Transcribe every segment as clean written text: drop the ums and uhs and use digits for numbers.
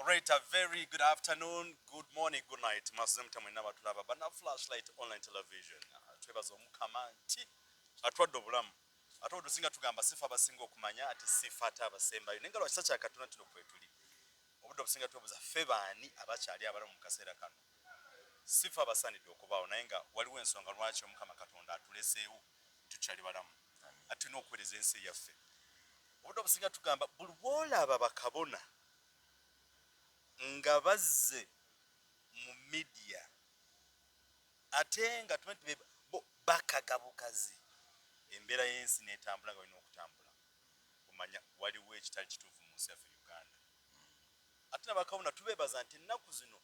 Alright, a very good afternoon, good morning, good night. Mwasuze mutya mwenna abatulaba bana Flashlight Online Television. Twebaza Omukama nti atwadde obulamu. Ate odusinga tugamba sifa abasinga okumanya, ate sifa ate abasembayo. Naye nga lwa kisa kya Katonda tino kwetuli. Obudde obusinga twebuuza ffe baani abakyali abalamu mu kaseera kano. Sifa abasaanidde okubaawo, naye nga waliwo ensonga lwaki Omukama Katonda atuleseewo tukyali balamu. Ate tulina okuweereza ensi yaffe. Obudde obusinga tugamba buli bw'olaba bakabona nga bazze mu media, ate nga tumanyi bo bakagabukazi, embeera y'ensi n'etambula nga balina okutambula, omanya waliwo ekitali kituufu mu nsi yaffe Uganda. Ate nabakabona tubeebaza nti ennaku zino,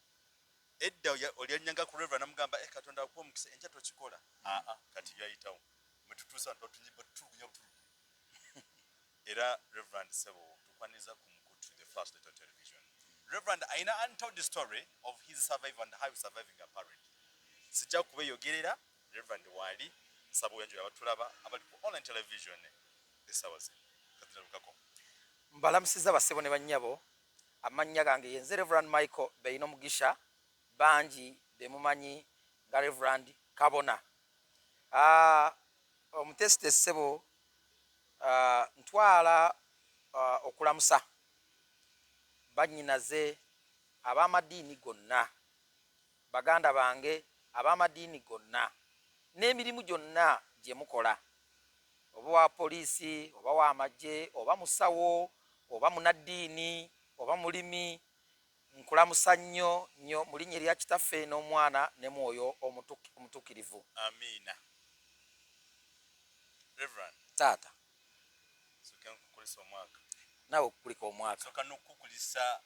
edda olyanyanga ku Reverend namugamba, "Eh, Katonda akuwa omukisa," enkya tokikola. Aa, kati byayitawo, mwetutuusa batulugunya butulugunya. Era Reverend sebo, tukwaniriza ku mukutu The Flashlight Television. Reverend ayina untold story of his survival and how he surviving apparently. Sijja kubeeyogerera, Reverend waali. Nsaba oyanjula abatulaba abali ku online television essaawa zino kazirabukako. Mbalamusiza bassebo ne bannyabo. Amannya gange yenze Reverend Michael Beino Mugisha, bangi bemumanyi nga Reverend Kabona. Omutesite ssebo, ntwala okulamusa bannyinaze ab'amadiini gonna, baganda bange ab'amadiini gonna n'emirimu gyonna gye mukola, oba wa poliisi, oba wa magye, oba musawo, oba munaddiini, oba mulimi, nkulamusa nnyo nnyo mu linnya erya Kitaffe n'Omwana ne Mwoyo Omutuukirivu. Amiina. Reverend. Taata. Soka nkukulisa omwaka. Naawe okukulika omwaka. Soka n'okukulisa.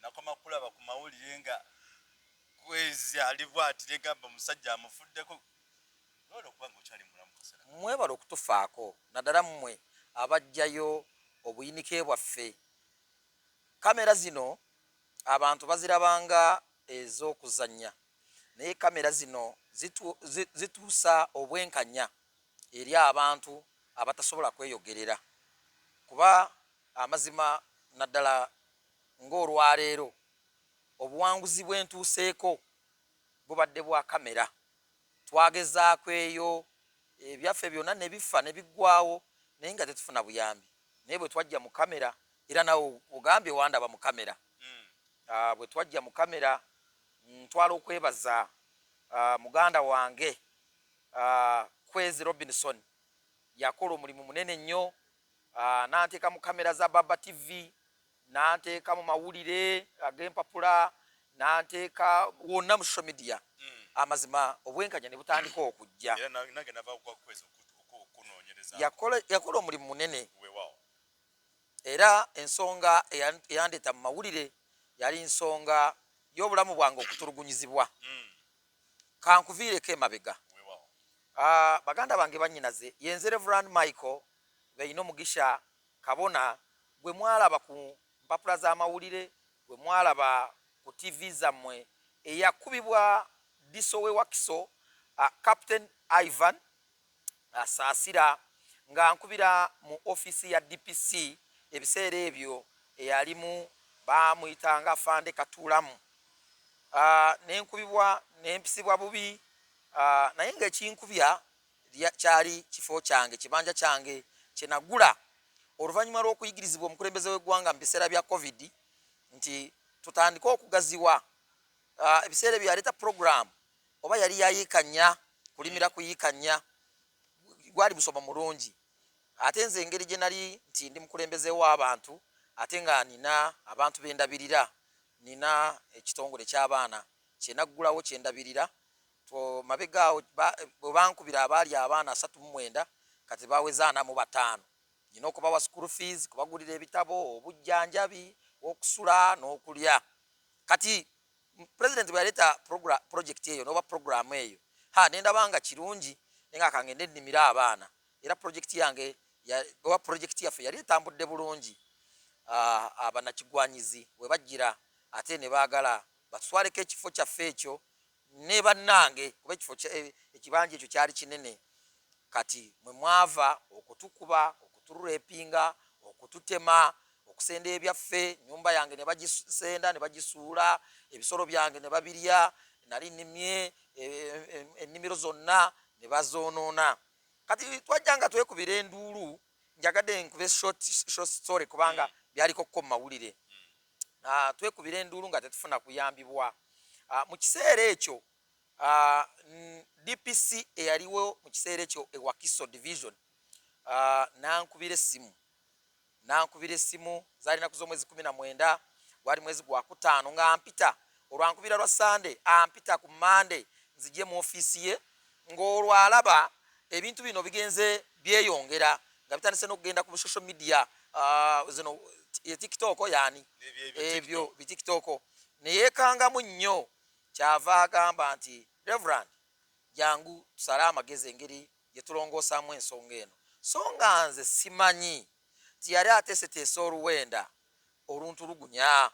Nakoma kulaba ku mawulire nga Kwezi ali bwati, negamba omusajja amufuddeko. Lwala okuba nga okyali mulamu kaseera. Mwebale okutufaako, naddala mmwe abajjayo obuyinike bwaffe. Kamera zino abantu bazirabanga ez'okuzannya, naye kamera zino zituusa obwenkanya eri abantu abatasobola kweyogerera, kuba amazima, naddala ng'olwaleero, obuwanguzi bwentuuseeko bubadde bwa kamera. Twagezaako eyo ebyaffe byonna ne bifa ne biggwawo, naye nga tetufuna buyambi. Naye bwe twajja mu kamera, era nawe ogambye wandaba mu kamera, bwe twajja mu kamera, ntwala okwebaza muganda wange Kwezi Robinson. Yakola omulimu munene nnyo, n'anteeka mu kamera za Baba TV, n'anteeka mu mawulire ag'empapula, n'anteeka wonna mu social media. Amazima obwenkanya ne butandika okujja. Era nange nava kwa Kwezi okunoonyereza. Yakola omulimu munene. Weewaawo. Era ensonga eyandeeta mu mawulire yali nsonga y'obulamu bwange okutulugunyizibwa. Kankuviireko emabega. Weewaawo. Baganda bange, bannyinaze, yenze Reverend Michael Beino Mugisha Kabona, gwe mwalaba ku mpapula z'amawulire, gwe mwalaba ku TV zammwe, eyakubibwa DISO we Wakiso, Captain Ivan Saasira, nga nkubira mu ofiisi ya DPC. Ebiseera ebyo eyalimu bamuyitanga Afande Katuulamu. Nenkubibwa, nempisibwa bubi, naye ng'ekinkubya kyali kifo kyange, kibanja kyange kyenagula oluvannyuma lw'okuyigirizibwa omukulembeze w'eggwanga mu biseera bya COVID nti tutandike okugaziwa. Ebiseera ebyo yaleeta program oba yali yayiikanya kulimira kuyiikanya, gwali musomo mulungi. Ate nze engeri gye nali nti ndi mukulembeze w'abantu, ate nga nina abantu bendabirira, nina ekitongole ky'abaana kyenaggulawo kyendabirira. Mabega awo bwe bankubira, abaali abaana 39, kati baweze 45. Nina okubawa school fees, kubagulira ebitabo, obujjanjabi, okusula n'okulya. Kati President bwe yaleeta project eyo noba program eyo, ha, nendaba nga kirungi, naye nga kangende nnimire abaana. Era project yange oba project yaffe yali etambudde bulungi. Abanakigwanyizi bwe bajjira ate ne baagala batutwaleko ekifo kyaffe ekyo ne bannange, kuba ekifo ekibanja ekyo kyali kinene. Kati mwe mwava okutukuba, okuturepinga, okututema. Okusenda ebyaffe, nyumba yange ne bagisenda ne bagisuula, ebisolo byange ne babirya, nali nnimye ennimiro zonna ne bazoonoona. Kati twajja nga twekubira enduulu. Njagadde nkube short story kubanga byaliko ko mawulire. Twekubira enduulu nga tetufuna kuyambibwa. Mu kiseera ekyo DPC eyaliwo mu kiseera ekyo e Wakiso division nankubira essimu, nankubira essimu, zaali naku z'omwezi 19, gwali mwezi gwakutaano, nga mpita olwankubira lwa Sande, ampita ku Mande nzije mu ofiisi ye, ng'olwo alaba ebintu bino bigenze byeyongera nga bitandise n'okugenda ku social media, zino TikTok yani ebyo bitiktok, neyeekangamu nnyo. Kyava agamba nti, "Reverend, jangu tusale amagezi engeri gye tulongoosaamu ensonga eno." So nga nze simanyi nti yali ateeseteese oluwenda oluntulugunya.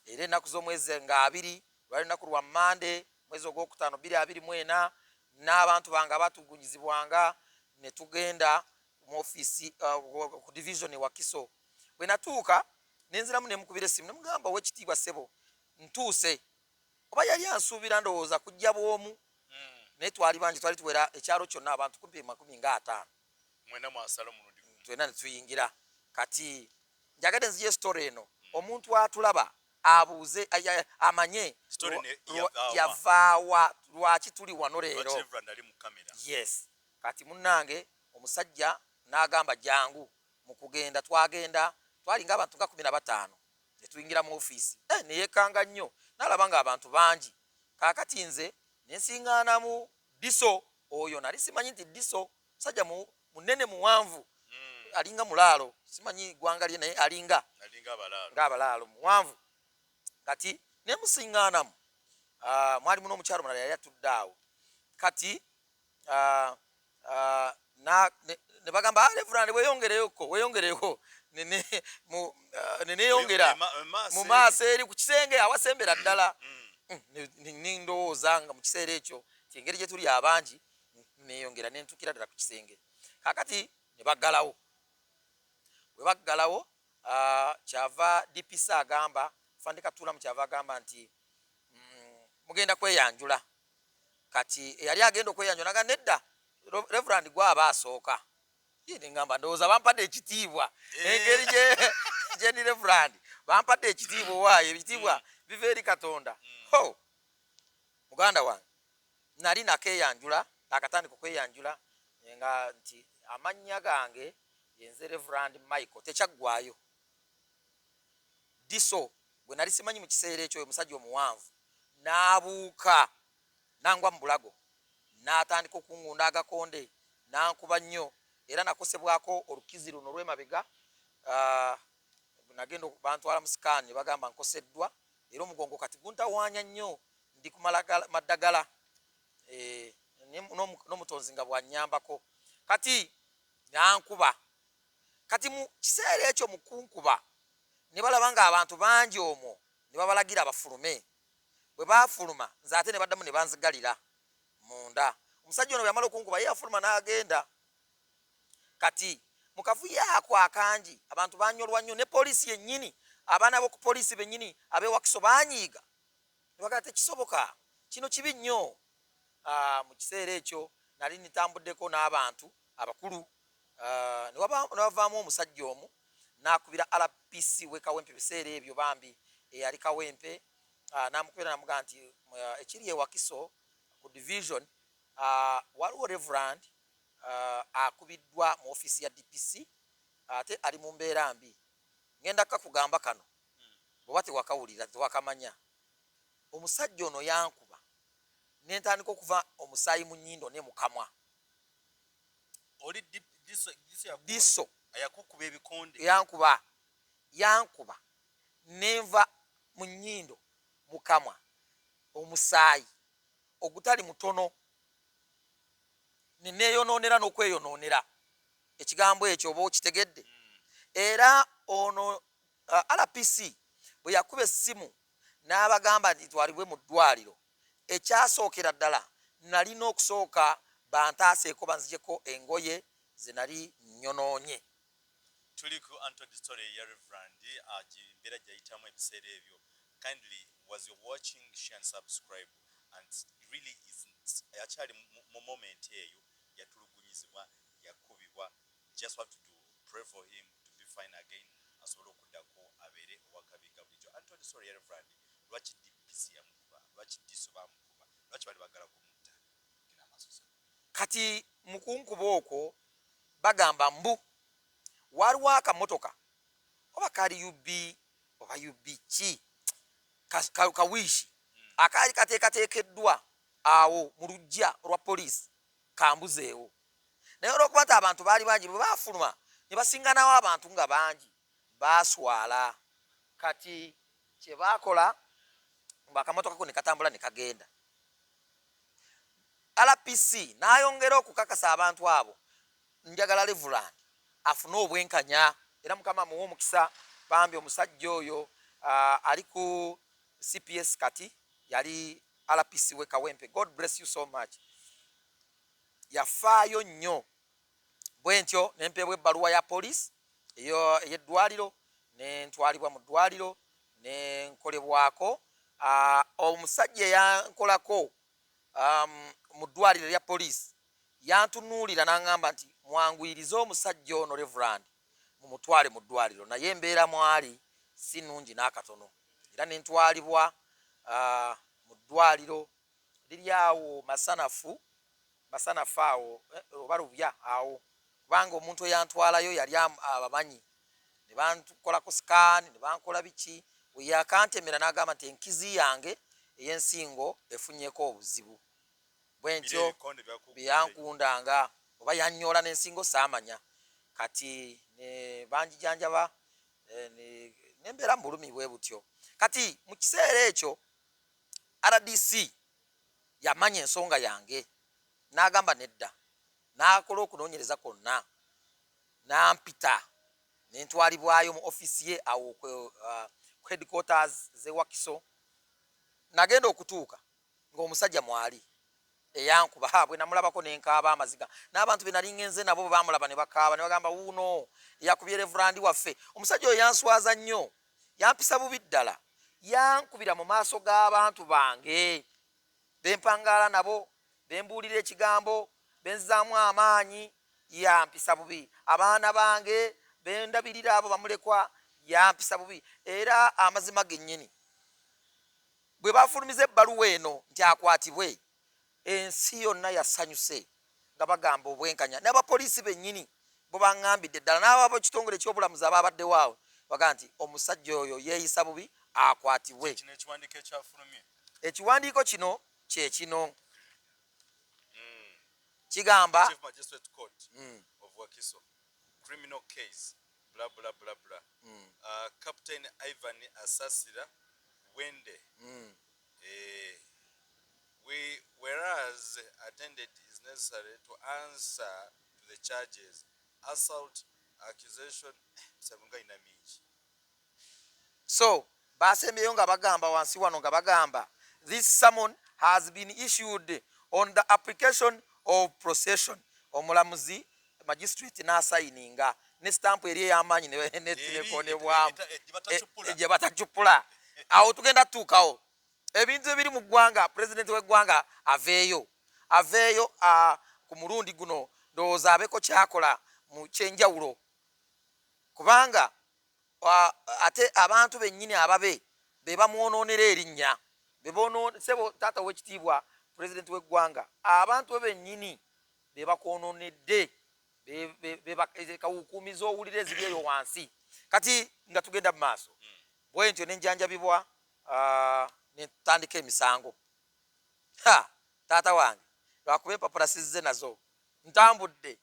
Era ennaku z'omwezi nga 20, lwali lunaku lwa Mande, mwezi ogwokutaano 2024, n'abantu bange abatulugunyizibwanga ne tugenda mu ofiisi ku division e Wakiso. Bwe natuuka nenziramu nemukubira essimu, nemugamba, "Owekitiibwa ssebo, ntuuse." Oba yali ansuubira ndowooza kujja bwomu, naye twali bangi, twali tuwera ekyalo kyonna abantu kumpi 50. Twena netuyingira. Kati njagadde nzija story eno, omuntu atulaba abuuze amanye yavaawa, lwaki tuli wano leero. Yes, kati munnange omusajja n'agamba, "Jangu." Mu kugenda twagenda, twalinga abantu nga 15, netuyingira mu ofiisi. Neyekanga nnyo n'alaba nga abantu bangi. Kaakati nze nensiŋŋaanamu DISO oyo, nali simanyi nti DISO musajja munene muwanvu, alinga mulaalo, simanyi ggwanga lye, naye alinga ng'abalaalo, muwanvu. Kati nemusiŋŋaanamu, mwalimu n'omukyalo mulala yali atudde awo. Kati ne bagamba, "Reverend, weeyongereyoko, weeyongereyoko." Neneyongera mu maaso eri ku kisenge awasembera ddala. Nindowooza nga mu kiseera ekyo ti engeri gye tuli abangi, neyongera nentukira ddala ku kisenge. Kakati ne baggalawo. Bwe baggalawo, kyava DPC agamba, afande Katuulamu kyava agamba nti, "Mugenda kweyanjula." Kati eyali agenda okweyanjula naga, "Nedda, Reverend gwaba asooka." Neŋŋamba, ndowooza bampadde ekitiibwa, engeri gyendi Reverend bampadde ekitiibwa. Owaayo ebitiibwa biva eri Katonda. Ho muganda wange, nali nakeeyanjula, nakatandika okweyanjula nga nti amannya gange yenze Reverend Michael. Tekyaggwayo, DISO gwe nali simanyi mu kiseera ekyo, omusajja omuwanvu, n'abuuka nangwa mu bulago, n'atandika okuŋŋunda agakonde, n'ankuba nnyo, era nakosebwako olukizi luno olw'emabega. Nagenda bantwala mu scan ne bagamba nkoseddwa, era omugongo kati guntawaanya nnyo, ndi ku maddagala, n'omutonzi nga bw'annyambako. Kati nankuba. Kati mu kiseera ekyo mu kunkuba, ne balaba nga abantu bangi omwo, ne babalagira bafulume. Bwe baafuluma, nze ate ne baddamu ne banzigalira munda. Omusajja ono bwe yamala okunkuba, ye yafuluma n'agenda. Kati mu kavuyo ako akangi, abantu banyolwa nnyo, ne poliisi yennyini, abaana b'oku poliisi bennyini ab'ewakiso banyiiga ne bagala, "Tekisoboka, kino kibi nnyo." Mu kiseera ekyo nali nitambuddeko n'abantu abakulu, ne wavaamu omusajja omu n'akubira RPC w'e Kawempe biseera ebyo, bambi eyali Kawempe, n'amukubira namugamba nti ekiri e Wakiso ku division, waliwo Reverend akubiddwa mu ofiisi ya DPC, ate ali mu mbeera mbi. Ngenda kakugamba kano bw'oba tewakawulira, tewakamanya. Omusajja ono yankuba nentandika okuva omusaayi mu nnyindo ne mu kamwa. Oli DISO DISO. Yakukuba ebikonde? Yankuba, yankuba nenva mu nnyindo, mu kamwa omusaayi ogutali mutono, neneeyonoonera n'okweyonoonera. Ekigambo ekyo oba okitegedde? Era ono RPC bwe yakuba essimu n'abagamba nti twalibwe mu ddwaliro, ekyasookera ddala nalina okusooka bantaaseeko, banzijeko engoye ze nali nyonoonye. Tuli ku Untold Story ya Reverend, embeera gyayitamu ebiseera ebyo. Kindly, was you watching, share and subscribe. And really is akyali mu moment eyo, yatulugunyizibwa, yakubibwa. Just have to do pray for him to be fine again, asobole okuddako abeere owakabiga bulijjo. Untold Story ya Reverend, lwaki DPC yamukuba, lwaki DISO bamukuba, lwaki bali bagala kumutta? Genda maaso. Kati mukunkuba okwo bagamba mbu waliwo akamotoka oba kali UB oba UB ki kawiishi akaali kateekateekeddwa awo mu luggya olwa poliisi kambuzeewo. Naye olwokuba nti abantu baali bangi, bwe baafuluma ne basinganawo abantu nga bangi, baaswala. Kati kye baakola mbu akamotoka ko ne katambula ne kagenda. RPC n'ayongera okukakasa abantu abo, njagala Reverend afune obwenkanya, era Mukama amuwe omukisa. Bambi omusajja oyo ali ku CPS, kati yali RPC we Kawempe. God bless you so much. Yafaayo nnyo. Bwe ntyo ne mpeebwa ebbaluwa ya poliisi ey'eddwaliro, ne ntwalibwa mu ddwaliro ne nkolebwako. Omusajja eyankolako mu ddwaliro erya poliisi yantunuulira n'aŋŋamba nti mwanguyirize omusajja ono Reverend, mumutwale mu ddwaliro, naye embeera mwali si nnungi n'akatono. Era ne ntwalibwa mu ddwaliro liri awo Masanafu, Masanafu awo oba Lubya awo, kubanga omuntu eyantwalayo yali abamanyi. Ne bankolako scan, ne bankola biki. We yakantemera n'agamba nti enkizi yange ey'ensingo efunyeko obuzibu. Bwe ntyo byeyankundanga oba yanyoola n'ensingo saamanya. Kati ne banjijanjaba, nembeera mu bulumi bwe butyo. Kati mu kiseera ekyo RDC yamanya ensonga yange, n'agamba nedda, n'akola okunoonyereza kwonna, n'ampita ne ntwalibwayo mu ofiisi ye awo ku headquarters z'e Wakiso. Nagenda okutuuka ng'omusajja mwali eyankuba. Ha, bwe namulabako nenkaaba amaziga, n'abantu be nali ngenze nabo bwe bamulaba ne bakaaba ne bagamba, "Wuuno eyakubye Reverend waffe." Omusajja oyo yanswaza nnyo, yampisa bubi ddala, yankubira mu maaso g'abantu bange bempangaala nabo, bembuulira ekigambo, benzaamu amaanyi. Yampisa bubi. Abaana bange bendabirira abo bamulekwa, yampisa bubi. Era amazima gennyini, bwe bafulumiza ebbaluwa eno nti akwatibwe, ensi yonna yasanyuse nga bagamba obwenkanya. N'abapoliisi bennyini bo baŋŋambidde ddala, n'ab'ekitongole ekyobulamuzi ababaddewo awo bagaa nti omusajja oyo yeeyisa bubi, akwatibwe. Kino ekiwandiiko ekyafulumye? Ekiwandiiko kino kyekino kigamba Chief Magistrate Court of Wakiso, criminal case bla bla bla bla, Captain Ivan Asasira Wende, we whereas attended is necessary to answer to the charges assault accusation sabunga ina mingi. So basembyeyo nga bagamba wansi wano nga bagamba, "This summon has been issued on the application of prosecution." Omulamuzi magistrate n'asayininga ne stamp eri ey'amaanyi nekonebwamu gye batacupula. Awo tugenda tutuukawo. Ebintu ebiri mu ggwanga, pulezidenti w'eggwanga aveeyo, aveeyo ku mulundi guno, ndowooza abeeko kyakola mu kyenjawulo, kubanga ate abantu bennyini ababe be bamwonoonera erinnya. Sebo taata w'ekitiibwa pulezidenti w'eggwanga, abantu be bennyini be bakwonoonedde, kawukuumiza owulira eziri eyo wansi. Kati nga tugenda mu maaso bwe ntyo, nenjanjabibwa, netutandika emisango. Ha, taata wange, lwakuba empapula sizze nazo, ntambudde.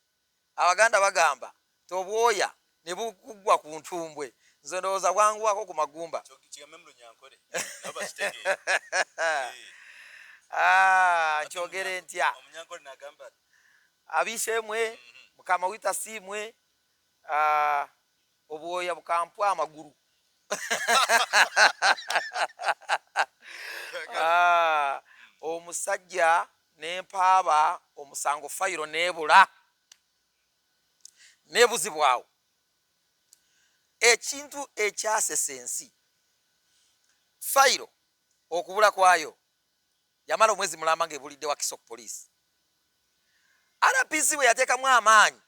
Abaganda bagamba tobwoya ne bukuggwa ku ntumbwe, nze ndowooza bwanguwako ku magumba. Kigambe mu Lunyankole nabo bakitegeere. Ah, nkyogere ntya? Omunyankole nagamba. Abishemwe, Mukama wita siimwe, obwoya bukampwa amagulu. Omusajja nempaaba omusango, fayiro neebula, neebuzibwawo. Ekintu ekyasesa ensi, fayiro okubula kwayo yamala omwezi mulamba ng'ebulidde Wakiso ku poliisi. RPC bwe yateekamu amaanyi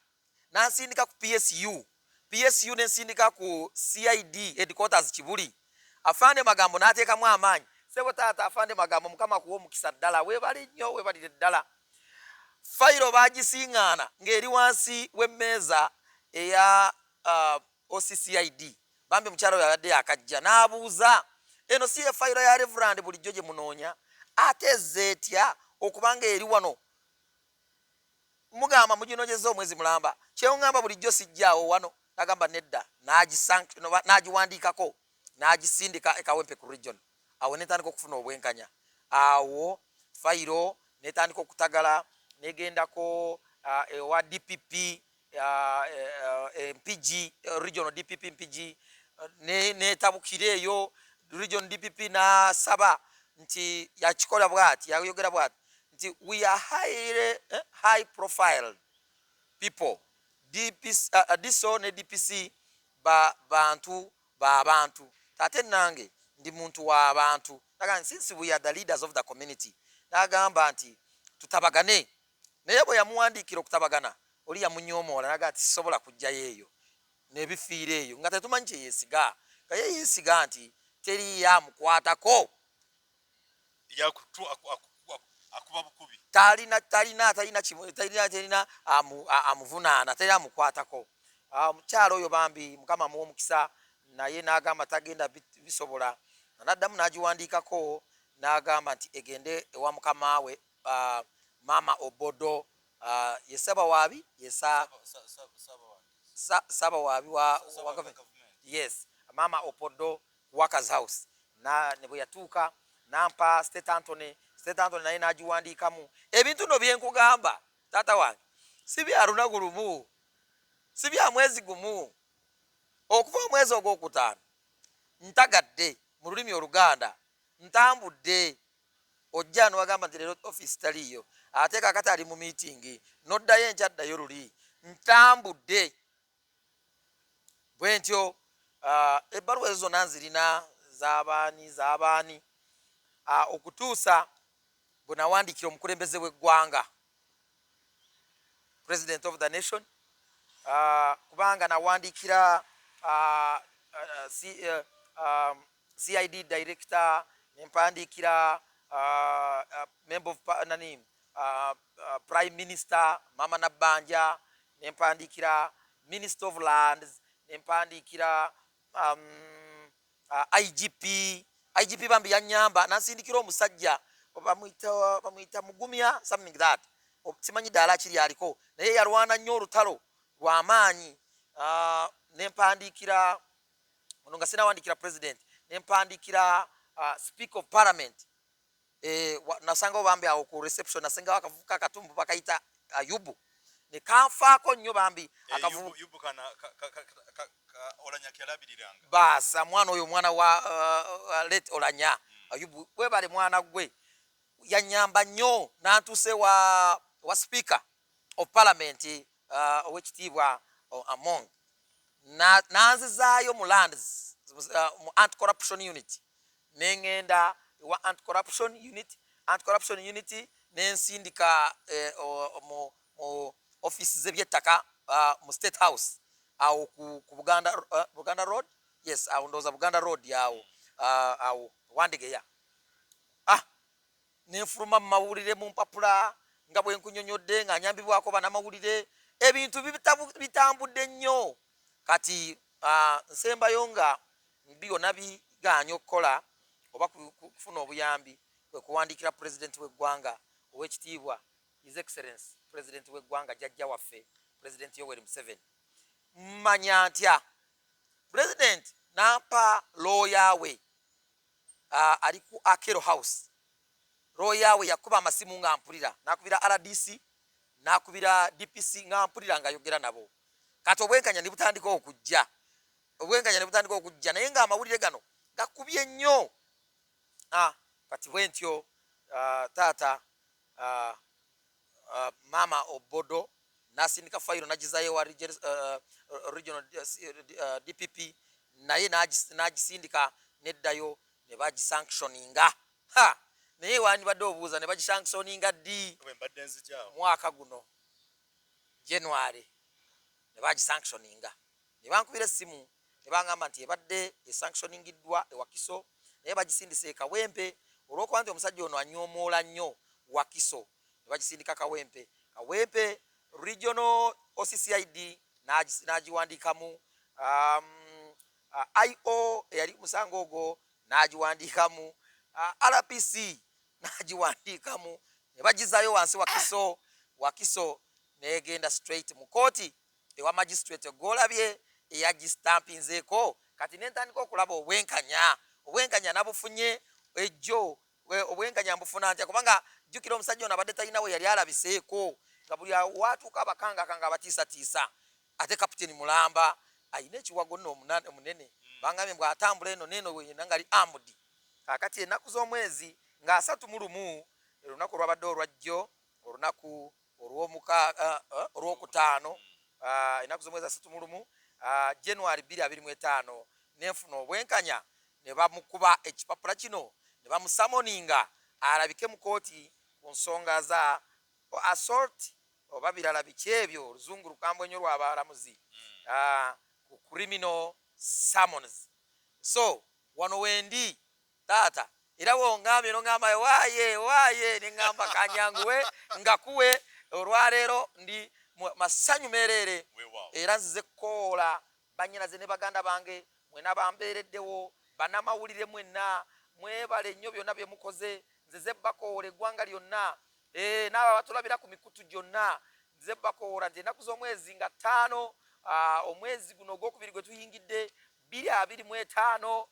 n'ansindika ku PSU, PSU n'ensindika ku CID headquarters Kibuli. Afande Magambo n'ateekamu amaanyi. Ssebo taata Afande Magambo, Mukama akuwe omukisa ddala, weebale nnyo, weebalire ddala. Fayiro baagisiŋŋaana ng'eri wansi w'emmeeza eya OCCID. Bambi omukyala oyo abadde yakajja n'abuuza, eno si ye fayiro ya Reverand bulijjo gye munoonya? Ate ezze etya okuba ng'eri wano? Mugamba muginoonyezza omwezi mulamba, kyeŋŋamba bulijjo sijjaawo wano. Nagamba nedda, n'agiwandiikako n'agisindika e Kawempe ku region. Awo netandika okufuna obwenkanya. Awo fayiro netandika okutagala, negendako ewa DPP Mpigi, regional DPP Mpigi, netabukira eyo region DPP n'asaba nti yakikola bwati, yayogera bwati nti we are high profile people, DPC, DISO ne DPC ba bantu ba bantu, ate nange ndi muntu wa bantu. Naga since we are the leaders of the community, n'agamba nti tutabagane. Naye bwe yamuwandiikira okutabagana, oli yamunyoomoola naga nti sisobola kujjayo eyo nebifiira eyo, nga tetumanyi kyeyeesiga, nga ye yeesiga nti teriyo amukwatako. Akuba bukubi. Talina, talina, talina, talina, talina amuvunaana, talina amukwatako. Omukyala oyo bambi Mukama amuwa omukisa, naye n'agamba tagenda bisobola. N'addamu n'agiwandiikako n'agamba nti egende ewa mukama we, Maama Obodo, ye Ssabawaabi, ye Ssabawaabi wa government. Yes, Maama Opodo, Workers House. Na ne bwe yatuuka nampa State Anthony, State Anthony naye n'agiwandiikamu. Ebintu no byenkugamba taata wange si bya lunaku lumu, si bya mwezi gumu. Okuva omwezi ogwokutaano ntagadde mu lulimi Oluganda, ntambudde. Ojja nowagamba nti leero office taliiyo, ate kakati ali mu meeting, noddayo enkya, ddayo luli. Ntambudde bwe ntyo. Ebbaluwa ezo zonna nzirina, z'abaani, z'abaani, okutuusa bwe nawandiikira omukulembeze w'eggwanga, President of the nation, kubanga nawandiikira CID director, nempandiikira member of nani, Prime Minister Mama Nabbanja, nempandiikira Minister of Lands, nempandiikira IGP. IGP bambi yanyamba nansindikira omusajja bamuyita Mugumya, something that, simanyi ddaala kiri aliko, naye yalwana nnyo olutalo lw'amaanyi. Nempandiikira ono nga sinawandikira president, nempandiikira Speaker of Parliament. Nasangawo bambi awo ku reception, nasangawo akavubuka akatumbu bakayita Ayubu, ne kanfaako nnyo bambi. Baasa mwana oyo, omwana wa late Olanya. Ayubu, webale mwana gwe, yanyamba nnyo nantuuse wa Speaker of Parliament, owekitiibwa Among, nanzizaayo mu lands, mu anti corruption unit. Neŋŋenda ewa anti corruption unit, anti corruption unit nensindika mu office z'ebyettaka mu State House awo ku Buganda Road. Yes, awo ndowooza Buganda Road awo, awo Wandegeya. Nenfuluma mu mawulire, mu mpapula, nga bwe nkunyonyodde, nga nyambibwako banamawulire. Ebintu bitambudde nnyo. Kati nsembayo nga byonna biganye okukola oba kufuna obuyambi, kwe kuwandiikira pulezidenti w'eggwanga, owekitiibwa His Excellence Pulezidenti w'eggwanga, jjajja waffe Pulezidenti Yoweri Museveni. Mmanya ntya pulezidenti? Nampa looya we, ali ku Akero House. Looya we yakuba amasimu nga mpulira, nakubira RDC, nakubira DPC, nga mpulira nga ayogera nabo. Kati obwenkanya ne butandika okujja, obwenkanya ne butandika okujja, naye ng'amawulire gano gakubye nnyo. Kati bwe ntyo, taata, Maama Obodo nasindika fayiro nagizayo wa regional DPP. Naye n'agisindika neddayo ne bagisanctioninga. Ha, naye wandibadde obuuza, ne bagisanctioninga ddi? Bwe mbadde nzijaawo. Mwaka guno January ne bagisanctioninga, ne bankubira essimu ne baŋŋamba nti ebadde esanctioningiddwa ewakiso, naye bagisindise e Kawempe olw'okuba nti omusajja ono anyoomoola nnyo Wakiso. Ne bagisindika Kawempe. Kawempe Regional OCCID n'agiwandiikamu, IO eyali ku musango ogwo n'agiwandiikamu, RPC n'agiwandiikamu, ne bagizaayo wansi Wakiso. Wakiso negenda straight mu kooti ewa magistrate gwolabye eyagistampinzeeko. Kati nentandika okulaba obwenkanya. Obwenkanya nabufunye ejjo. Obwenkanya mbufuna ntya? Kubanga jjukira, omusajja ono abadde talina we yali alabiseeko, nga buli watuuka abakangakanga, abatiisatiisa. Ate kapiteni mulamba ayina ekiwago nno omunene, bangambye bw'atambula eno neeno wena nga ali armed. Kaakati ennaku z'omwezi nga 31, olunaku olwabadde olwajjo, olunaku olwokutaano, ennaku z'omwezi 31 January 2025, nenfuna obwenkanya ne bamukuba ekipapula kino ne bamusummoninga alabike mu kooti ku nsonga za assault oba birala biki ebyo, oluzungu lukambwe nnyo lw'abalamuzi, ku criminal summons. So wano wendi, taata, era wongambye nongamba waaye waaye, neŋŋamba kanyanguwe nga kuwe. Olwaleero ndi masanyu meereere. Weewaawo. Era nzize kukoola bannyinaze ne baganda bange mwena bambeereddewo, bannamawulire mwenna mwebale nnyo byonna bye mukoze. Nzize bakoola eggwanga lyonna, n'abo abatulabira ku mikutu gyonna, nzize bakoola nti ennaku z'omwezi nga 5, omwezi guno ogwokubiri gwe tuyingidde, 2025,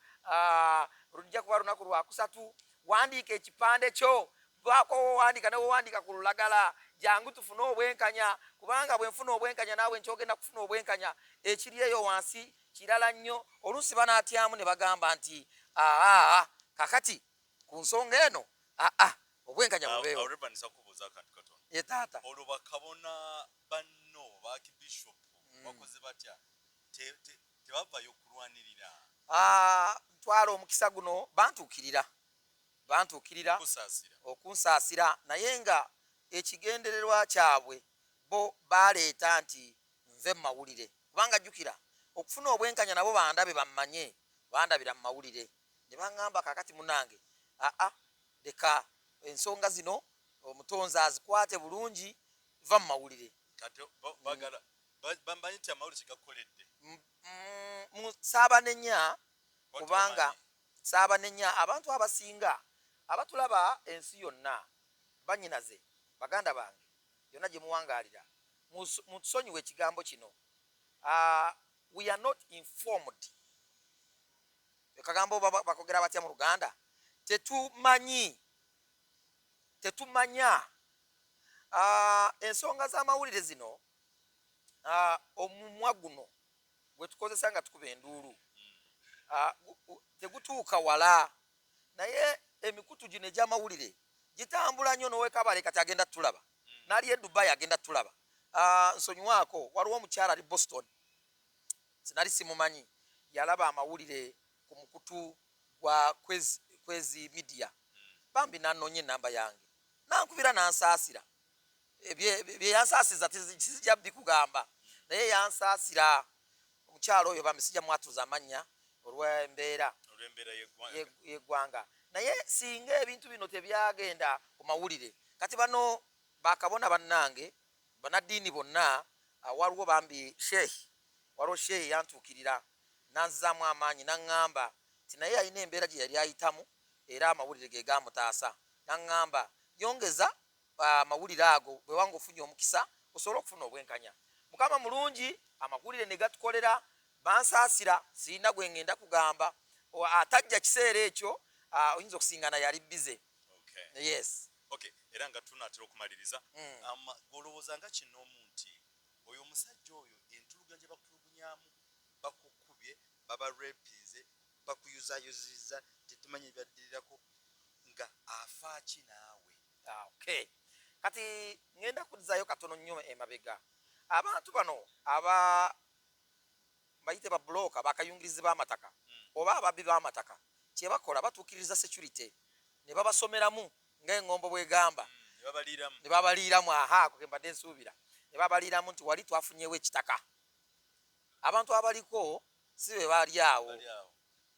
lujja kuba lunaku lwakusatu. Wandiika ekipande kyo, baako wowandiika ne wowandiika ku lulagala, jangu tufune obwenkanya, kubanga bwe nfuna obwenkanya naawe nkyogenda kufuna obwenkanya. Ekiri eyo wansi kirala nnyo. Oluusi banaatyamu ne bagamba nti aa, kakati ku nsonga eno aa, obwenkanya bubeewo. Awo Reverend, nsa kubuuza akantu katono. Ye taata. Olwo bakabona banno baakibishopu bakoze batya? Tebavayo kulwanirira? Ah, ntwala omukisa guno, bantuukirira kusaasira. Okunsaasira, naye nga ekigendererwa kyabwe bo baleeta nti nve mu mawulire, kubanga jjukira okufuna obwenkanya nabo bandabe bammanye, bandabira mu mawulire ne baŋŋamba, kakati munange, aa, leka ensonga zino omutonzi azikwate bulungi, va mu mawulire. Kati bagala bamanyi nti amawulire kyegakoledde. Saabanenya kubanga saabanenya. Abantu abasinga abatulaba ensi yonna, banyinaze, baganda bange, yonna gye muwangaalira, mutusonyiwe ekigambo kino. We are not informed. Ekagambo bakogera batya mu Luganda? Tetumanyi, tetumanya. Ensonga z'amawulire zino, omumwa guno gwe tukozesa nga tukuba enduulu, tegutuuka wala, naye emikutu gino egy'amawulire gitambula nnyo. Nowekabale kati agenda tulaba, nali e Dubai agenda tulaba. Nsonyiwaako, waliwo omukyala ali Boston, sinali simumanyi, yalaba amawulire ku mukutu gwa Kwezi Media, bambi nanoonya enamba yange nankubira nansaasira. Bye yansaasiza tizijja bikugamba, naye yansaasira omukyalo oyo bambi, sijja mwatuza amannya olw'embeera olw'embeera y'eggwanga. Y'eggwanga. Naye singa ebintu bino tebyagenda ku mawulire, kati bano bakabona bannange, bannaddiini bonna, waliwo bambi sheikh, waliwo sheikh yantuukirira nanzizaamu amaanyi, naŋŋamba nti naye alina embeera gye yali ayitamu era amawulire ge gamutaasa. Naŋŋamba yongeza amawulire ago, bwe wanga ofunye omukisa osobole okufuna obwenkanya. Mukama mulungi, amawulire ne gatukolera. Bansaasira, sirina gwe ŋŋenda kugamba atajja kiseera ekyo, oyinza okusingana yali bize. Yes. Okay, era nga tunaatera okumaliriza, gw'olowooza nga kinoomu nti oyo omusajja oyo entulugunya gye bakutulugunyamu, bakukubye, babarepinze, bakuyuzayuzizza, tetumanyi ebyaddirirako, nga afa ki naawe? Ah, okay, kati ŋŋenda kuzzayo katono nnyo emabega. Abantu bano aba Bayite babuloka, bakayungirizi b'amataka oba ababbi b'amataka, kyebakola batuukiriza security ne babasomeramu ng'eŋŋombo bwegamba. Ne babaliiramu. Ne babaliiramu. Aha, ako ke mbadde nsuubira. Ne babaliiramu nti wali twafunyewo ekitaka, abantu abaliko si be bali awo. Bali awo.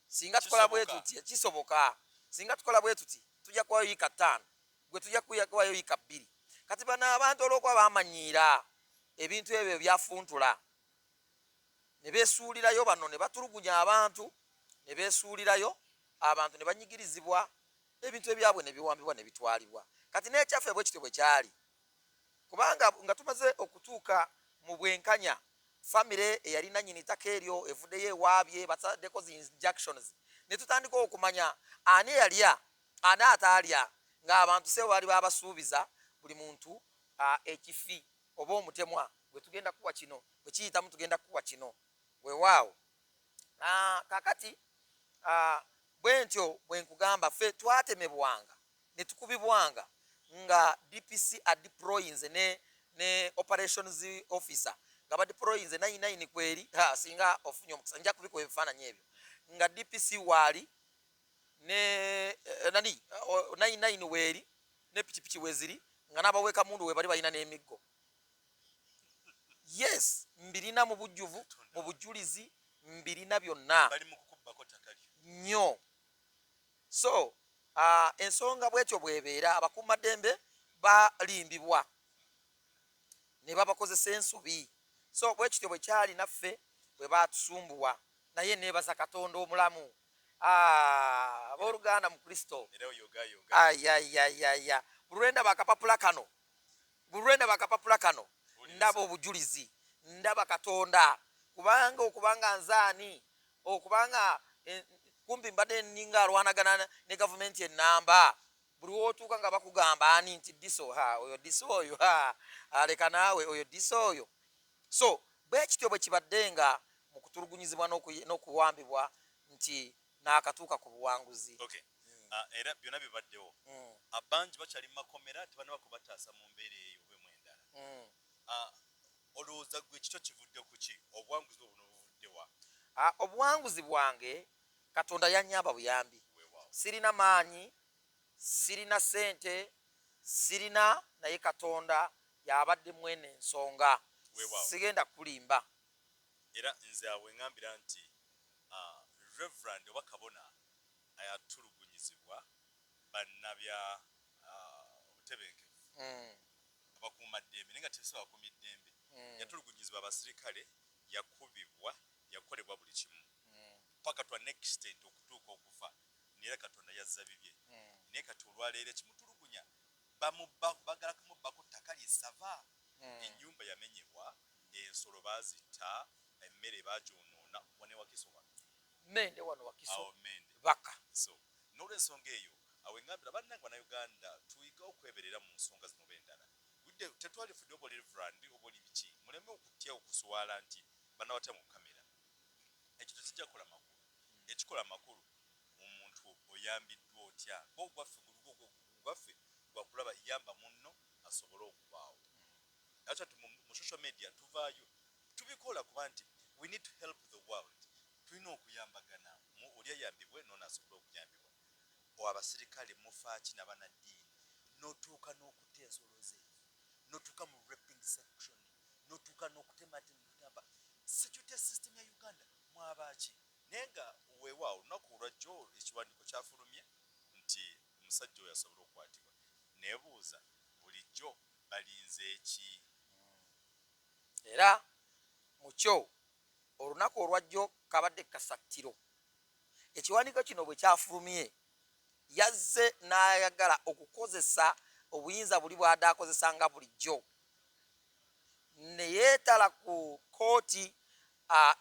Singa tukola bwe Kisoboka. tuti, kisoboka. Singa tukola bwe tuti, tujja kuwayo yiika 5, gwe tujja kuwayo yiika 2. Kati bano abantu olw'okuba bamanyiira ebintu ebyo byafuntula, ne beesuulirayo bano, ne batulugunya abantu, ne beesuulirayo abantu, ne banyigirizibwa, ebintu ebyabwe ne biwambibwa ne bitwalibwa. Kati n'ekyaffe bwe kityo bwe kyali, kubanga nga tumaze okutuuka mu bwenkanya, famire eyali nannyini ttaka eryo evuddeyo ewaabye, basaddeko zi injunctions, ne tutandika okumanya ani eyalya, ani ataalya, ng'abantu sebo baali babasuubiza buli muntu ekifi oba omutemwa gwe tugenda kuwa kino, bwe kiyitamu tugenda kuwa kino. Weewaawo, kakati bwe ntyo bwe nkugamba, ffe twatemebwanga ne tukubibwanga nga DPC adeployinze ne operations officer, nga badeployinze 99 kweri. Ha, singa ofunye omukisa nja kubikuwa ebifaananyi ebyo nga DPC waali ne nani 99 weeri ne pikipiki weziri, nga n'abaweeka mundu we bali balina n'emiggo. Yes, mbirina mu bujjuvu, mu bujulizi mbirina byonna. Bali mu kukubbako ttaka lyo. Nnyo. So ensonga bwetyo bwebeera, abakuumaddembe balimbibwa ne babakozesa ensobi. So bwe kityo bwe kyali naffe bwe batusumbuwa, naye neebaza Katonda omulamu. Ah, abooluganda mu Kristo. Era oyogayoga. Ayayayaya, buli lwendaba akapapula kano, buli lwendaba akapapula kano, ndaba obujulizi, ndaba Katonda, kubanga okubanga nzaani, okubanga kumpi mbadde ninga alwanagana ne gavumenti enamba, buli wootuuka nga bakugamba ani nti DISO, ha, oyo DISO oyo, ha, aleka naawe oyo DISO oyo. So bwe kityo bwe kibadde nga mu kutulugunyizibwa n'okuwambibwa nti naakatuuka ku buwanguzi. Okay. Era byonna bibaddewo, abangi bakyali mu makomera, tebanaba kubataasa mu mbeera eyo obemu endala. Olowooza gwe kito kivudde ku ki? Obuwanguzi obwo buno buvudde wa? Obuwanguzi bwange, Katonda yanyamba buyambi. Weewaawo. Sirina maanyi, sirina sente, sirina, naye Katonda yabadde mwene ensonga. Weewaawo. Sigenda kulimba. Era nze awo eŋŋambira nti reverend oba kabona ayatulugunyizibwa bannabya obutebenkevu, abakuumaddembe, naye nga tesi bakuumi ddembe, yatulugunyizibwa abasirikale, yakubibwa, yakolebwa buli kimu paka to an extent okutuuka okufa, naye Katonda yazza bibye. Naye kati olwaleero ekimutulugunya, bagala kumubbako ttaka lyesava. Ennyumba yamenyebwa, ensolo bazitta, emmere bagyonoona wane Wakiso wano. Mende wano Wakiso. Awo Mende. Baka. So n'olwensonga eyo, awo eŋŋambira bannange Bannayuganda, tuyige okweberera mu nsonga zino oba endala. Budde tetwalifudde oba oli reverend oba oli biki, muleme okutya okuswala nti banabatya mu kamera. Ekyo tekijja kukola makulu. Ekikola amakulu, omuntu oyambiddwa otya? Ogwaffe gwaffe gwakulaba yamba munno asobole okubaawo. Ate mu social media tuvaayo tubikola kuba nti we need to help the world. Tulina okuyambagana, oli ayambibwe nono asobole okuyambibwa. Abasirikale mufaaki n'abanaddiini, n'otuuka n'okutta ensolo ze, n'otuuka mu raping section, n'otuuka n'okutematema security system ya Uganda, mwabaaki? Naye nga weewaawo, olunaku olwajjo ekiwandiiko kyafulumye nti omusajja oyo asobole okukwatibwa. Neebuuza, bulijjo balinze ki? Era mukyo olunaku olwajjo kabadde kasattiro. Ekiwandiiko kino bwe kyafulumye, yazze n'ayagala okukozesa obuyinza buli bw'adde akozesa nga bulijjo, ne yeetala ku kooti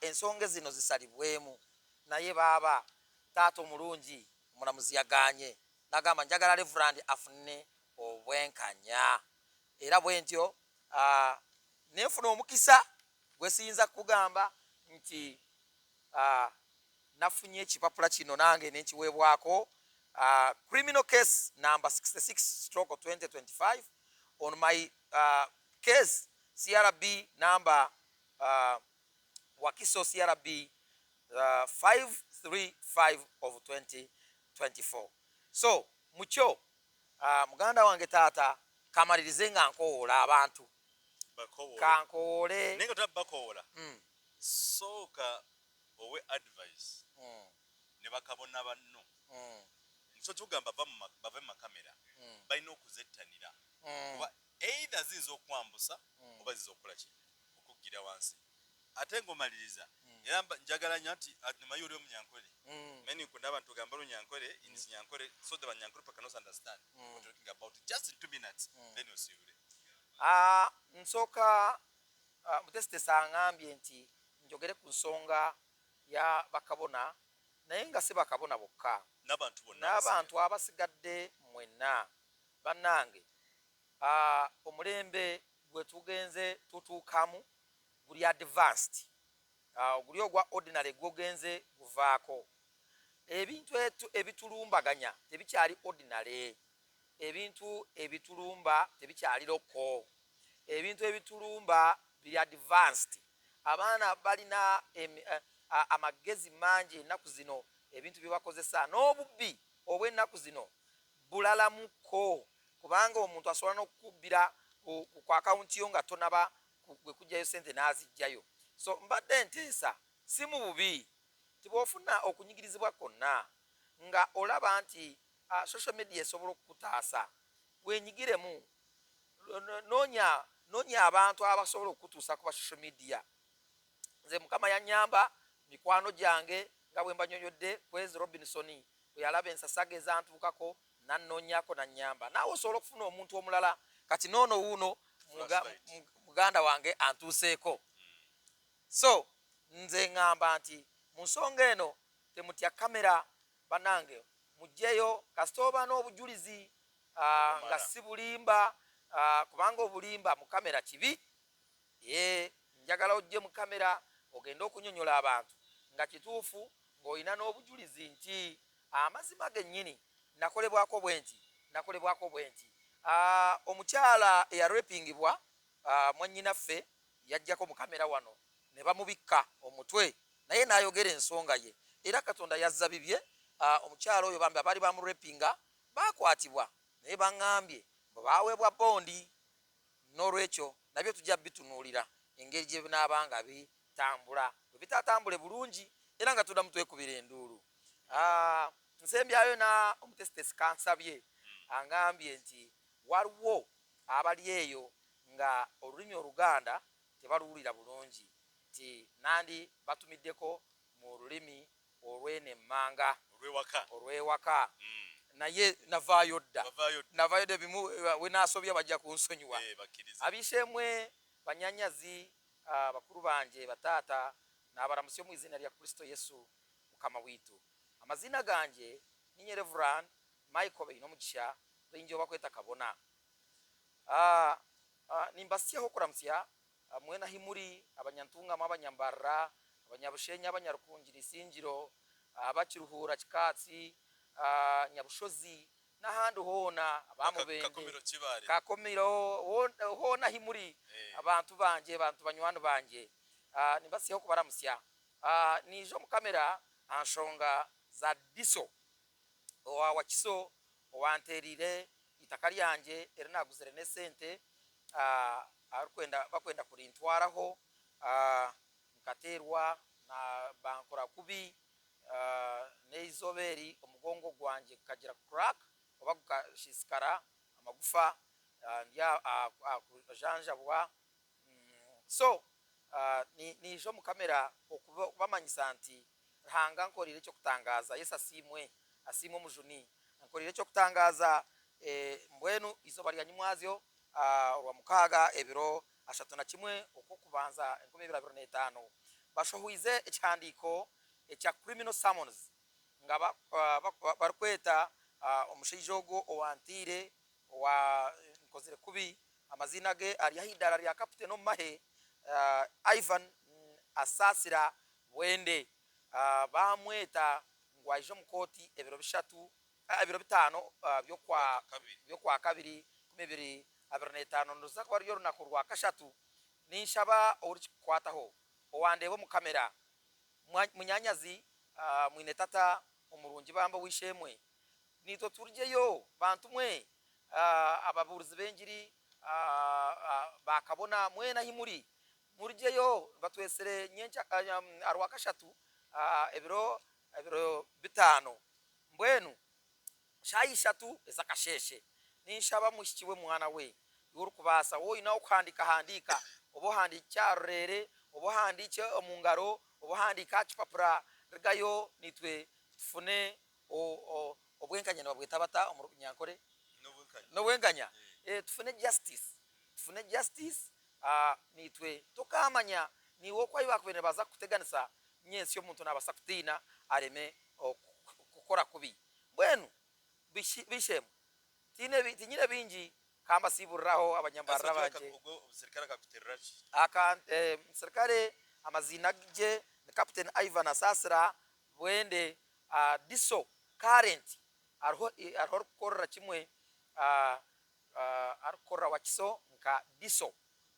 ensonga zino zisalibwemu. Naye baaba taata omulungi omulamuzi yagaanye, n'agamba, "Njagala reverend afune obwenkanya." Era bwe ntyo nenfuna omukisa gwe siyinza kugamba nti nafunye ekipapula kino nange nenkiweebwako, criminal case number 66/2025 on my case CRB number Wakiso CRB 535 of 2024. So mukyo muganda wange taata, kamalirize nga nkowoola abantu. Bakowoole. Kankowoole. Naye nga tolaba bakowoola, sooka owe advice ne bakabona banno. So tugamba bave mu makamera, balina okuzettanira, kuba either ziyinza okwambusa oba ziyinza okukola ki, okuggira wansi. Ate ng'omaliriza, era njagala nnyo nti nyuma y'oli omunyankole, many nkunda abantu gamba olunyankole in Nyankole, so the Banyankole people cannot understand what you're talking about. Just in 2 minutes, then osiibule. Ah, nsooka mutesitesi aŋambye nti njogere ku nsonga ya bakabona, naye nga si bakabona bokka, n'abantu bonna. N'abantu abasigadde mwenna bannange. Omulembe gwe tugenze tutuukamu guli advanced. Guli ogwa ordinary gwogenze guvaako. Ebintu ebitulumbaganya tebikyali ordinary, ebintu ebitulumba tebikyali local, ebintu ebitulumba biri advanced. Abaana balina amagezi mangi ennaku zino, ebintu bye bakozesa n'obubbi obw'ennaku zino bulalamuko, kubanga omuntu asobola n'okukubbira ku akawunti yo nga tonaba gwe kugjayo sente n'azijjayo. So mbadde nteesa, si mu bubi, ti bw'ofuna okunyigirizibwa kwonna nga olaba nti social media esobola okukutaasa, wenyigiremu. Noonya abantu abasobola okukutuusa ku ba social media. Nze Mukama yanyamba, mikwano gyange nga bwe mbanyonyodde, Kwezi Robinson bwe yalaba ensasaga ezantuukako nannoonyako nanyamba. Naawe osobola okufuna omuntu omulala. Kati noono wuuno muganda wange antuuseeko. So nze ŋŋamba nti mu nsonga eno temutya kamera, bannange, mugjeyo kasita oba n'obujulizi nga si bulimba, kubanga obulimba mu kamera kibi. Ye njagala ojje mu kamera ogende okunyonyola abantu nga kituufu, ng'olina n'obujulizi nti amazima gennyini nakolebwako bwe nti, nakolebwako bwe nti. Omukyala eyarepingibwa, mwannyinaffe, yajjako mu kamera wano ne bamubikka omutwe, naye n'ayogera ensonga ye, era Katonda yazza bibye. Omukyala oyo bambi abaali bamurepinga bakwatibwa, naye baŋŋambye bwe baweebwa bondi. N'olwekyo nabyo tujja bitunuulira engeri gye binaaba nga bitambula. Bwe bitatambule bulungi, era nga tuddamu twekubira enduulu. Nsembyayo na omutesitesi kansabye, aŋŋambye nti waliwo abali eyo nga olulimi Oluganda tebaluwulira bulungi, nti nandi batumiddeko mu lulimi olw'eno emmanga. Olwewaka. Olw'ewaka. Naye navaayo dda. Navaayo dda, ebimu wenaasobya bajja kunsonyiwa. Eh, bakkiriza. Abisheemwe, banyanyazi, bakuru banje, bataata, nabaramusya omu izina lya Kristo Yesu Mukama witu. Amazina ganje ninye Reverend Michael Beinomugisha, baingi bakweta Kabona. Nimbasyaho kuramusya mwena himuri Abanyantungamo, Abanyambarra, Abanyabushenya, Abanyarukungiri, Isingiro, Abakiruhura, Kikatsi, Nyabushozi n'ahandi hoona, Abamubende. Kakumiro, Kibaale. Kakomiro hoona himuri. Eh. Abantu banje, bantu banywani banje, nimbasiho kubaramusya. Nije omu kamera aha nshonga za diso owa Wakiso owanterire itaka ryangye eri naguzire n'esente, arikwenda bakwenda kurintwaraho. Nkaterwa na bankora kubi, n'eizooba eri omugongo gwangye gukagira crack oba gukashisikara amagufa, ndi kujanjabwa. So nije omu kamera okubamanyisa nti Ruhanga nkorire ekyokutangaza. Yesu asiimwe, asiimwe Omujuni, nkorire ekyokutangaza. Mbwenu izooba rya nyimwazyo, orwa mukaaga, ebiro 31 Okwokubanza 2025, bashohwize ekihandiiko ekya criminal summons nga barikweta omushaija ogwo owantiire, owa nkozire kubi. Amazina ge ari ah'idara rya captain omu mahe, Ivan Asasira Bwende. Bamweta ngu aije omu kooti ebiro 3, ebiro 5 byokwa Kabiri. Byokwa kabiri 2025, ndoza kuba ryo orunaku rwa kashatu. Ninshaba orikikukwataho. Owandeeba omu kamera, munyanyazi, mwine tata omurungi bambe ow'eishe-emwe, naitwe turugyeyo bantu mwe, ababuurizi b'engiri, baakabona mwena ahi muri, murugyeyo batwetsire nyenkya aha Rwakashatu ebiro ebiro bitaano. Mbwenu Shaaha ishatu ez'akasheeshe, ninshaba mwishiki we mwana we, iwe orikubaasa, waaba oine ah'okuhandiika handiika, oba ohandiikye aha rureere, oba ohandiikye omu ngaro, oba ohandiike aha kipapura, rugayo naitwe tufune obwenkanya, nibabweta bata omu Runyankore? N'obwenkanya. Tufune justice, tufune justice naitwe tokaamanya naiwe oku ahu baakubaire nibaza kukuteganisa nyentsya omuntu naabaasa kutiina areme kukora kubi. Mbwenu b'eishe-emwe, tiinyine bingi, ka mbasiiburiraho abanyambarira bangye. Omusirikare amaziina gye ni Captain Ivan Asasira Bwende, DISO current, hariho arikukorera kimwe, arikukorera Wakiso nka DISO,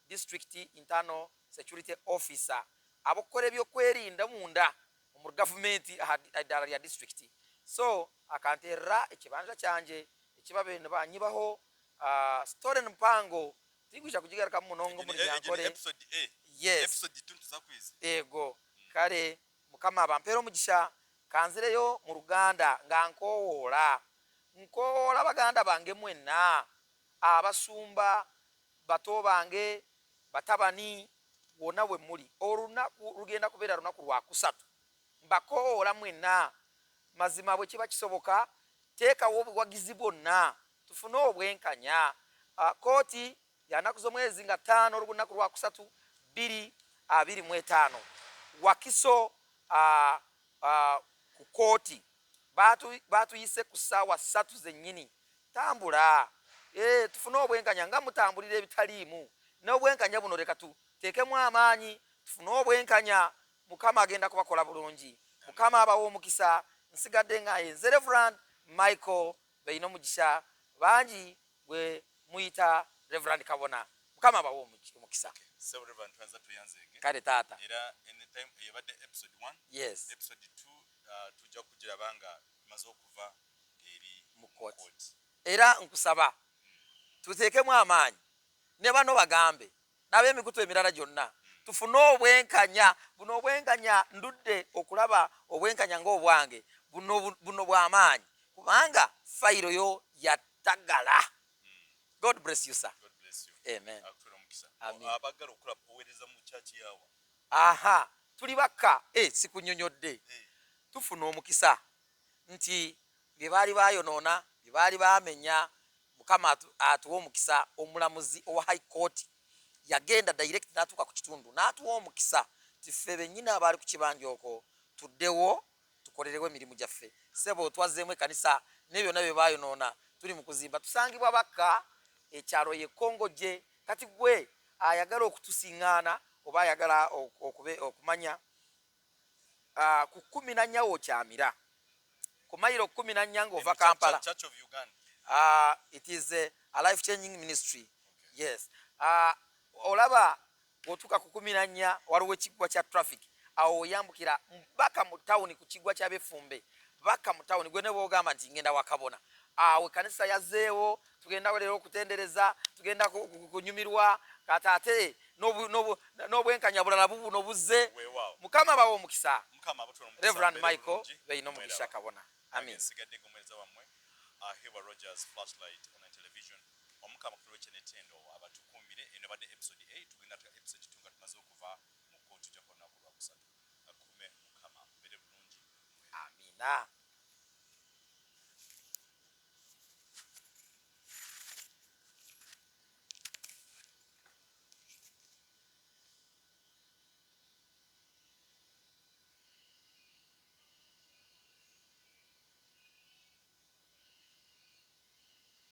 District Internal Security Officer, ab'okukora eby'okwerinda omunda omuri gavumenti aha idaara rya disiturikiti. So akanteerera ekibanja kyangye eki babaire nibanyibaho. Story ni mpango tinkwija kugigarukamu munonga omuri Nyankore. Yes. Eego. Kare Mukama abampeere omugisha. Kanzireyo mu Ruganda nga nkoowoora. Nkoowoora baganda bange mwena, abasumba, bato bange, batabani, wona we muli, orunaku rugenda kubeera runaku rwa kusatu. Mbakoowoora mwena. Mazima bwe kiba kisoboka, teekawo obuwagizi bwonna tufune obwenkanya. Kooti ya naku z'omwezi nga taano orunaku rwa kusatu 2025, Wakiso ku kooti baatuyise ku ssaawa ssatu zennyini. Tambula eeh tufune obwenkanya nga mutambulira ebitaliimu n'obwenkanya buno leka tuteekemu amaanyi tufune obwenkanya Mukama agenda kubakola bulungi. Mukama abawe omukisa nsigadde nga nze Rev Michael Bainomugisha bangi gwe muyita Rev Kabona. Mukama abawe omukisa. Ssebo Rev Tweyanza tweyanzeege. Kale taata. Era anytime eyo ebadde episode one. Yes. Episode two tujja kugiraba nga tumaze okuva eri mu kooti. Era nkusaba tuteekemu amaanyi ne bano bagambe n'ab'emikutu emirala gyonna tufune obwenkanya. Buno obwenkanya ndudde okulaba obwenkanya ng'obwange buno buno bwa maanyi kubanga fayiro yo yatagala. God bless you sir. God bless you. Amen. Akutuwe omukisa. Amen. Abagala okukola oweereza mu church yawa. Aha, tuli bakka eh, sikunyonyodde. Tufuna omukisa nti bye baali bayonoona, bye baali bamenya, Mukama atuwe omukisa. Omulamuzi owa High Court yagenda direct n'atuuka ku kitundu n'atuwa omukisa nti ffe bennyini abaali ku kibanja okwo tuddewo tukolerewo emirimu gyaffe. Ssebo twazzeemu ekkanisa ne byonna bye baayonoona tuli mu kuzimba. Tusangibwa Bakka, ekyalo ye Kongojje. Kati ggwe ayagala okutusingaana oba ayagala okumanya ku 14 w'okyamira ku mayiro 14 ng'ova Kampala. Church of Uganda. It is a life changing ministry. Okay. Yes. Olaba bw'otuuka ku 14 waliwo ekiggwa kya traffic awo oyambukira baka mu tawuni ku kiggwa kya Befumbe baka mu tawuni gwe ne bw'ogamba nti ngenda wakabona awo ekkanisa yazzeewo tugenda leero okutendereza tugenda kunyumirwa kati ate n'obwenkanya bulala bubuno buzze. Mukama abawe omukisa. Reverend Michael Bainomugisha Kabona. Amin. Nsigadde ng'omuweereza wammwe Hewa Rogers Flashlight Online Television. Omukama kutuwe kyenetendo abatukuumire. Eno ebadde episode A tugenda